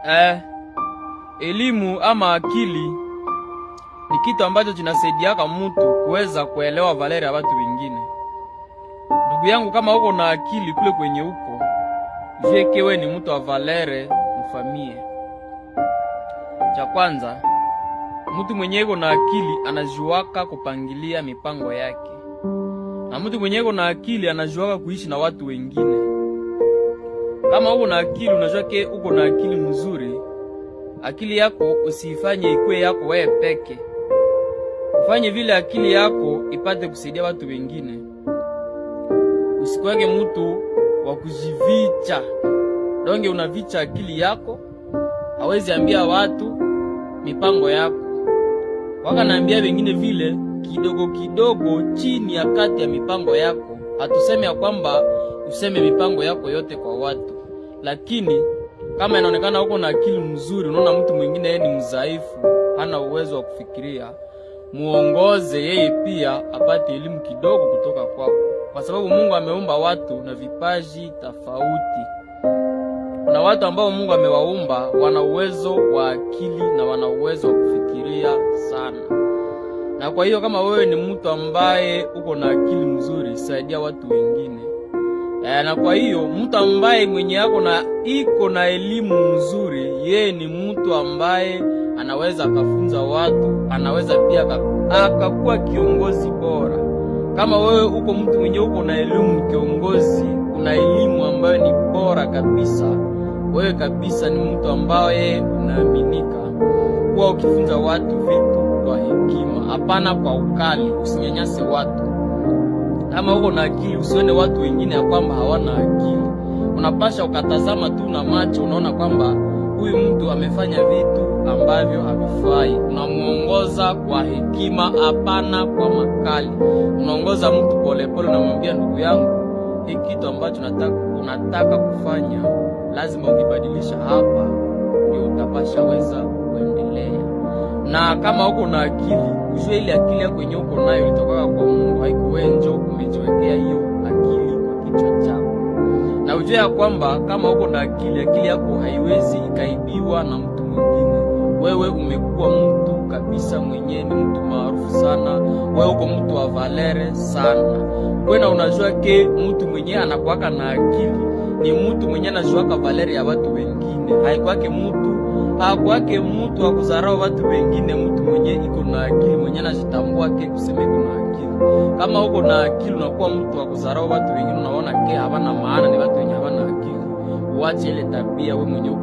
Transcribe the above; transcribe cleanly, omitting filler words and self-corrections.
Eh, elimu ama akili ni kitu ambacho kinasaidiaka mtu kuweza kuelewa valeur ya watu wengine. Ndugu yangu, kama uko na akili kule kwenye uko, ujue kewe ni mtu wa valeur mfamie. Cha kwanza, mtu mwenye iko na akili anajuaka kupangilia mipango yake, na mtu mwenye iko na akili anajuaka kuishi na watu wengine. Kama uko na akili, unajua ke uko na akili mzuri, akili yako usiifanye ikue yako wewe peke, ufanye vile akili yako ipate kusaidia watu wengine. Usikweke mtu wa kujivicha donge, unavicha akili yako, hawezi ambia watu mipango yako, waka naambia wengine vile kidogo kidogo chini ya kati ya mipango yako. Hatuseme ya kwamba useme mipango yako yote kwa watu, lakini kama inaonekana uko na akili mzuri, unaona mtu mwingine yeye ni mzaifu, hana uwezo wa kufikiria, muongoze yeye pia apate elimu kidogo kutoka kwako, kwa sababu Mungu ameumba watu na vipaji tofauti. Kuna watu ambao Mungu amewaumba wana uwezo wa akili na wana uwezo wa kufikiria sana. Na kwa hiyo kama wewe ni mtu ambaye uko na akili mzuri, saidia watu wengine. E, na kwa hiyo mtu ambaye mwenye yako na iko na elimu mzuri, yeye ni mtu ambaye anaweza akafunza watu, anaweza pia akakuwa kiongozi bora. Kama wewe uko mtu mwenye uko na elimu kiongozi, una elimu ambayo ni bora kabisa, wewe kabisa ni mtu ambaye unaaminika kuwa ukifunza watu vitu kwa hekima, hapana kwa ukali. Usinyanyase watu. Kama uko na akili, usione watu wengine ya kwamba hawana akili. Unapasha ukatazama tu na macho, unaona kwamba huyu mtu amefanya vitu ambavyo havifai. Unamuongoza kwa hekima, hapana kwa makali. Unaongoza mtu polepole, unamwambia ndugu yangu, hii kitu ambacho unataka kufanya lazima ukibadilisha hapa, ndio utapasha weza kuendelea. Na kama uko na akili, ujue ile akili yako yenye uko nayo ilitoka kwa Mungu, haikuwenjo umejiwekea hiyo akili kwa kichwa chako. Na ujue ya kwamba kama uko na akili, akili yako haiwezi ikaibiwa na mtu mwingine. Wewe umekuwa mtu kabisa mwenyewe, ni mtu maarufu sana, wewe uko mtu wa valeur sana. Kwena unajua ke mtu mwenyewe anakuwaka na akili ni mtu mwenyewe anajuaka valeur ya watu wengine, haikwake mtu hakwake mtu wa kuzarau watu wengine. Mtu mwenye iko na akili mwenye anajitambua ke kusema iko na akili. Kama uko na akili unakuwa mtu wa kuzarau watu wengine, unaona ke hawana maana, ni watu wenye hawana akili. Uache ile tabia, we mwenye uko